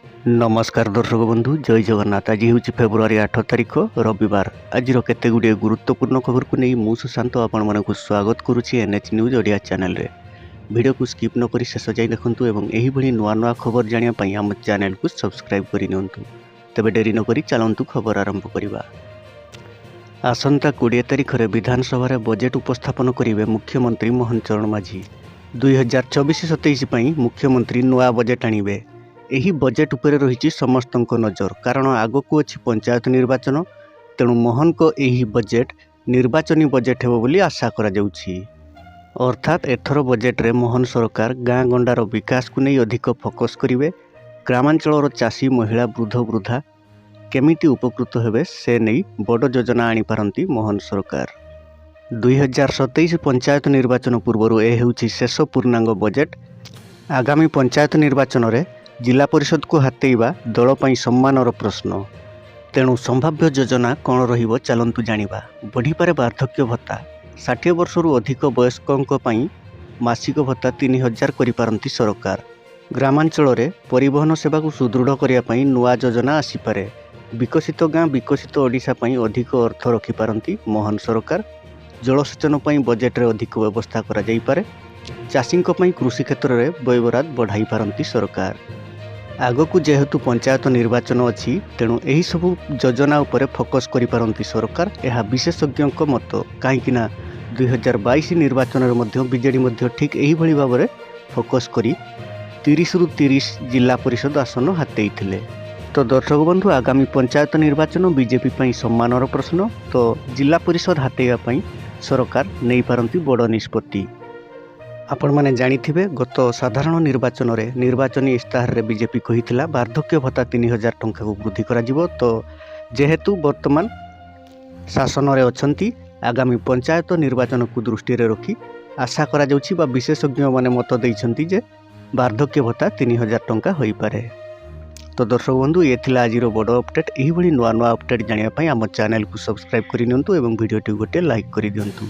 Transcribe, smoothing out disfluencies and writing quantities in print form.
ନମସ୍କାର ଦର୍ଶକ ବନ୍ଧୁ, ଜୟ ଜଗନ୍ନାଥ। ଆଜି ହେଉଛି ଫେବୃଆରୀ 8 ତାରିଖ, ରବିବାର। ଆଜିର କେତେ ଗୁଡ଼ିଏ ଗୁରୁତ୍ୱପୂର୍ଣ୍ଣ ଖବରକୁ ନେଇ ମୁଁ ସୁଶାନ୍ତ ଆପଣମାନଙ୍କୁ ସ୍ୱାଗତ କରୁଛି ଏନ୍ଏଚ୍ ନ୍ୟୁଜ୍ ଓଡ଼ିଆ ଚ୍ୟାନେଲରେ। ଭିଡ଼ିଓକୁ ସ୍କିପ୍ ନ କରି ଶେଷ ଯାଇ ଦେଖନ୍ତୁ ଏବଂ ଏହିଭଳି ନୂଆ ନୂଆ ଖବର ଜାଣିବା ପାଇଁ ଆମ ଚ୍ୟାନେଲକୁ ସବସ୍କ୍ରାଇବ୍ କରିନିଅନ୍ତୁ। ତେବେ ଡେରି ନକରି ଚାଲନ୍ତୁ ଖବର ଆରମ୍ଭ କରିବା। ଆସନ୍ତା 20 ତାରିଖରେ ବିଧାନସଭାରେ ବଜେଟ୍ ଉପସ୍ଥାପନ କରିବେ ମୁଖ୍ୟମନ୍ତ୍ରୀ ମୋହନ ଚରଣ ମାଝୀ। 2026-27 ପାଇଁ ମୁଖ୍ୟମନ୍ତ୍ରୀ ନୂଆ ବଜେଟ୍ ଆଣିବେ। ଏହି ବଜେଟ୍ ଉପରେ ରହିଛି ସମସ୍ତଙ୍କ ନଜର, କାରଣ ଆଗକୁ ଅଛି ପଞ୍ଚାୟତ ନିର୍ବାଚନ। ତେଣୁ ମୋହନଙ୍କ ଏହି ବଜେଟ୍ ନିର୍ବାଚନୀ ବଜେଟ୍ ହେବ ବୋଲି ଆଶା କରାଯାଉଛି। ଅର୍ଥାତ୍ ଏଥର ବଜେଟ୍ରେ ମୋହନ ସରକାର ଗାଁ ଗଣ୍ଡାର ବିକାଶକୁ ନେଇ ଅଧିକ ଫୋକସ୍ କରିବେ। ଗ୍ରାମାଞ୍ଚଳର ଚାଷୀ, ମହିଳା, ବୃଦ୍ଧ ବୃଦ୍ଧା କେମିତି ଉପକୃତ ହେବେ, ସେ ନେଇ ବଡ଼ ଯୋଜନା ଆଣିପାରନ୍ତି ମୋହନ ସରକାର। 2027 ପଞ୍ଚାୟତ ନିର୍ବାଚନ ପୂର୍ବରୁ ଏ ହେଉଛି ଶେଷ ପୂର୍ଣ୍ଣାଙ୍ଗ ବଜେଟ୍। ଆଗାମୀ ପଞ୍ଚାୟତ ନିର୍ବାଚନରେ ଜିଲ୍ଲା ପରିଷଦକୁ ହାତେଇବା ଦଳ ପାଇଁ ସମ୍ମାନର ପ୍ରଶ୍ନ। ତେଣୁ ସମ୍ଭାବ୍ୟ ଯୋଜନା କ'ଣ ରହିବ, ଚାଲନ୍ତୁ ଜାଣିବା। ବଢ଼ିପାରେ ବାର୍ଦ୍ଧକ୍ୟ ଭତ୍ତା। 60 ବର୍ଷରୁ ଅଧିକ ବୟସ୍କଙ୍କ ପାଇଁ ମାସିକ ଭତ୍ତା 3000 କରିପାରନ୍ତି ସରକାର। ଗ୍ରାମାଞ୍ଚଳରେ ପରିବହନ ସେବାକୁ ସୁଦୃଢ଼ କରିବା ପାଇଁ ନୂଆ ଯୋଜନା ଆସିପାରେ। ବିକଶିତ ଗାଁ, ବିକଶିତ ଓଡ଼ିଶା ପାଇଁ ଅଧିକ ଅର୍ଥ ରଖିପାରନ୍ତି ମୋହନ ସରକାର। ଜଳସେଚନ ପାଇଁ ବଜେଟ୍ରେ ଅଧିକ ବ୍ୟବସ୍ଥା କରାଯାଇପାରେ। ଚାଷୀଙ୍କ ପାଇଁ କୃଷି କ୍ଷେତ୍ରରେ ବ୍ୟୟବରାଦ ବଢ଼ାଇପାରନ୍ତି ସରକାର। ଆଗକୁ ଯେହେତୁ ପଞ୍ଚାୟତ ନିର୍ବାଚନ ଅଛି, ତେଣୁ ଏହିସବୁ ଯୋଜନା ଉପରେ ଫୋକସ୍ କରିପାରନ୍ତି ସରକାର, ଏହା ବିଶେଷଜ୍ଞଙ୍କ ମତ। କାହିଁକିନା 2022 ନିର୍ବାଚନରେ ମଧ୍ୟ ବିଜେଡ଼ି ମଧ୍ୟ ଠିକ୍ ଏହିଭଳି ଭାବରେ ଫୋକସ୍ କରି 30ରୁ 30 ଜିଲ୍ଲା ପରିଷଦ ଆସନ ହାତେଇଥିଲେ। ତ ଦର୍ଶକ ବନ୍ଧୁ, ଆଗାମୀ ପଞ୍ଚାୟତ ନିର୍ବାଚନ ବିଜେପି ପାଇଁ ସମ୍ମାନର ପ୍ରଶ୍ନ। ତ ଜିଲ୍ଲା ପରିଷଦ ହାତେଇବା ପାଇଁ ସରକାର ନେଇପାରନ୍ତି ବଡ଼ ନିଷ୍ପତ୍ତି। ଆପଣମାନେ ଜାଣିଥିବେ, ଗତ ସାଧାରଣ ନିର୍ବାଚନରେ ନିର୍ବାଚନୀ ଇସ୍ତାହାରରେ ବିଜେପି କହିଥିଲା ବାର୍ଦ୍ଧକ୍ୟ ଭତ୍ତା 3000 ଟଙ୍କାକୁ ବୃଦ୍ଧି କରାଯିବ। ତ ଯେହେତୁ ବର୍ତ୍ତମାନ ଶାସନରେ ଅଛନ୍ତି, ଆଗାମୀ ପଞ୍ଚାୟତ ନିର୍ବାଚନକୁ ଦୃଷ୍ଟିରେ ରଖି ଆଶା କରାଯାଉଛି ବା ବିଶେଷଜ୍ଞମାନେ ମତ ଦେଇଛନ୍ତି ଯେ ବାର୍ଦ୍ଧକ୍ୟ ଭତ୍ତା 3000 ଟଙ୍କା ହୋଇପାରେ। ତ ଦର୍ଶକ ବନ୍ଧୁ, ଇଏ ଥିଲା ଆଜିର ବଡ଼ ଅପଡ଼େଟ୍। ଏହିଭଳି ନୂଆ ନୂଆ ଅପଡ଼େଟ୍ ଜାଣିବା ପାଇଁ ଆମ ଚ୍ୟାନେଲକୁ ସବସ୍କ୍ରାଇବ୍ କରିନିଅନ୍ତୁ ଏବଂ ଭିଡ଼ିଓଟିକୁ ଗୋଟିଏ ଲାଇକ୍ କରିଦିଅନ୍ତୁ।